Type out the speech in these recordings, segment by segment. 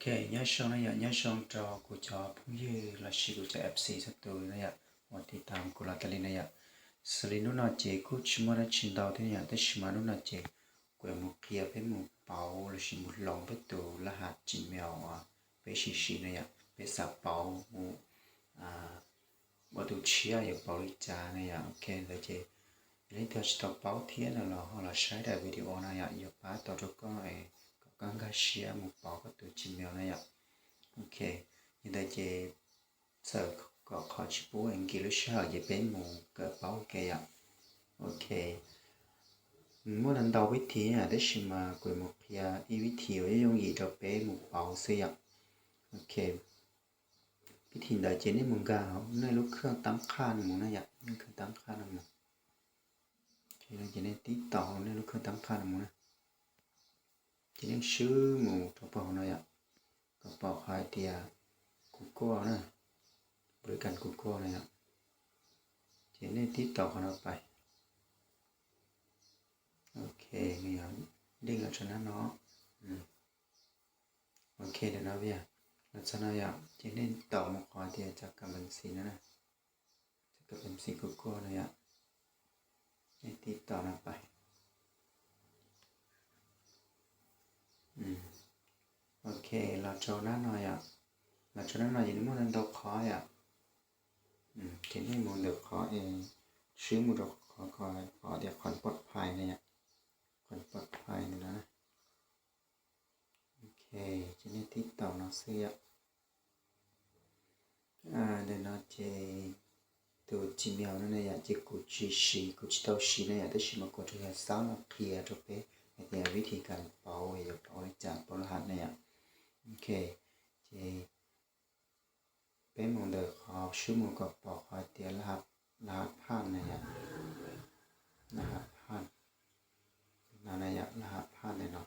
Ok, nyob zoo na yom, nyob zoo rau kuv cov phooj ywg los sis kuv cov F C txhua tus na yom, uas tiv tam kuv los tas li na yom. Xws li hnub no ces kuj tsis muaj dab tsi ntau thiab yom, tab sis mas hnub no ces kuv yuav mus qhia peb mus pauv los sis mus hloov peb tus laj hav Gmail uas peb siv siv na yom, peb xav pauv mus ua tus tshiab yuav pauv li cas na yom. Ok, ntawd ces yog leej twg tsis tau paub thiab no los ho los saib daim video no yom, yuav pab tau rau koj kom koj nkag siab mus pauv koj tus Gmail na yom. Ok, yog ntawd ces txawm kom qhov tsis pub nkis lub sij hawm ces peb mus kawm paub ua ke yom. Ok, muaj ntau vib thi na, tab sis mas kuv mus qhia ib vib thi uas yooj yooj yim rau peb mus pauv xwb yom. Ok, vib thi ntawd ces nej mus nkag hauv nej lub khawj tab qhaj no mus na yom, lub khawj tab qhaj no mus. Ces nej tib taus hauv nej lub khawj tab qhaj no mus na. Ces nej swb mus rau pem hauv no yom, kom pom qhov hais tias Google na, pab li kas Google na yom. Ces nej tib taus qhov no pais. Ok, nws yog link los txog nab no. Ok, ntawm no, los txog no yom, ces nej taus mus qhov tias cov company no na, cov company Google no yom, nej tib taus no pais. Ok, los rau nab no yom, los rau nab no ces nws muaj ntau qhov yom. Ces nej mus ntawm qhov, swb mus rau qhov, qhov tias qhov pov phais na yom, qhov pov phais ntawm no. Ok, ces nej tib taus no xwb yom. Ntawm no ces tus Gmail no na yom, ces kuv tsis siv, kuv tsis tau siv na yom, tab sis mas kuv tsuas yog xav los qhia rau peb hais tias vib thi kas pauv yuav pauv li cas pauv laj hav na yom. Ok, ces peb mus ntawm qhov swb mus kom pom qhov tias laj hav phaj na yom, laj hav phaj no na yom, laj hav phaj ntawm no.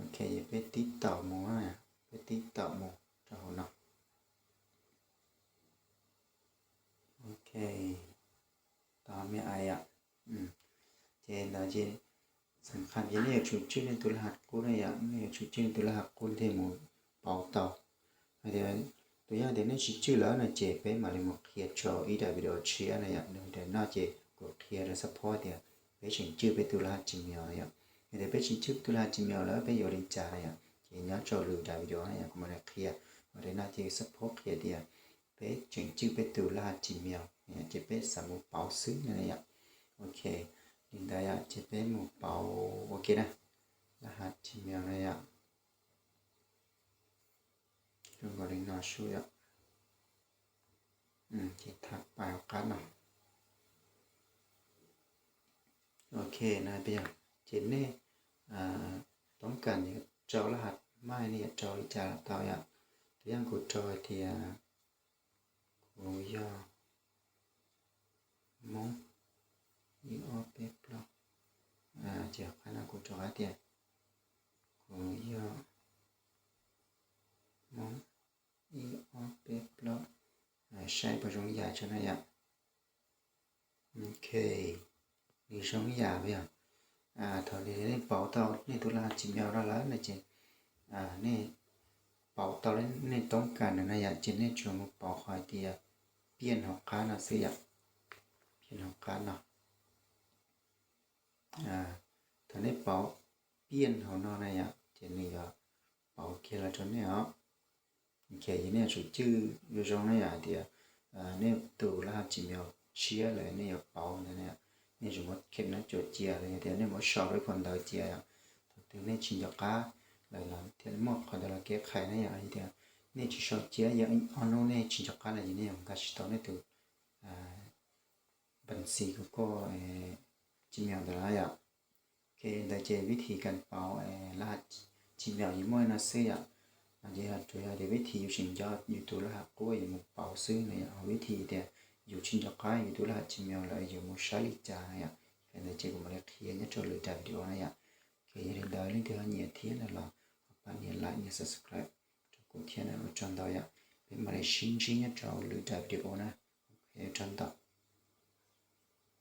Ok, peb tib taus mus, peb tib taus mus rau hauv no. Ok, tau me ais yom. Ces ntawd ces xam khas ces nej yuav tsum tswj nej tus laj hav qub na yom, nej yuav tsum tswj nej tus laj hav qub thiaj mus pauv tau. Hais tias tus yog tias nej tsis tswj lawm no ces peb mam li mus qhia rau ib daim video tshiab na yom, daim no ces kuv qhia rau support tias peb tseem tswj peb tus laj hav Gmail na yom. Yog tias peb tsis tswj tus laj hav Gmail lawm peb yuav ua li cas na yom, ces nyob rau lwm daim video na yom, kuv mam li qhia. Daim no ces support qhia tias peb tseem tswj peb tus laj hav Gmail ces peb xav mus pauv xwb na yom. Ok, li ntawd yom, ces peb mus pauv ua ke na, laj hav Gmail na yom. Zoo nkaus li no xwb yom. Ces thaj pais hauv qab no. Ok, no peb yog, ces nej toob kas yuav rau laj hav phaj nej yuav rau li cas los tau yom. Tus yog kuv rau hais tias kuv yog Hmoob ib ob peb plaub. Ces qhov no kuv rau hais tias kuv yog Hmoob ib ob peb plaub. Saib puas zoo yam tso na yom. Ok, nws zoo yam yom. Thaum nej pauv tau nej tus laj hav Gmail no lawm no ces nej pauv tau nej toob kas no na yom, ces nej tsuas mus pauv qhov hais tias piaj hauv qab no xwb yom. Piaj hauv qab no. Thaum nej pauv piaj hauv no na yom, ces nws yuav pauv kiag los rau nej os. Ok, nej yuav tsum tswj zoo zoo na yom, hais tias nej tus laj hav Gmail tshiab lawm nej yuav pauv ntawd na, nej yuav tsum muab kheem no cuam cia los yog tias nej muab sau rau ib phau ntawv cia yom. Thaum twg nej tsis nco qab lawm los thiaj muaj qhov ntawd los kev qhais na yom, hais tias nej tsis sau cia yog ob hnub nej tsis nco qab lawm ces nej yuav nkag tsis tau nej tus npam xis kuv koj Gmail ntawd lawm yom. Ok, ntawd ces vib thi kas pauv laj hav Gmail yeej muaj no xwb yom. Ces yog tsuas yog tias vib thi yus tsis nco yus tus laj hav qub yuav mus pauv xwb no yom, ho vib thi tias yus tsis nco qab yus tus laj hav Gmail lawm yuav mus saib li cas no yom. Ntawd ces kuv mam li qhia nyob rau lwm daim video na yom. Ok, yog li ntawd leej twg ho nyiam thiab no los ho pab nias like nias subscribe rau kuv thiab na, ua tsaug ntau yom. Peb mam li sib ntsib nyob rau lwm daim video na. Ok, ua tsaug ntau.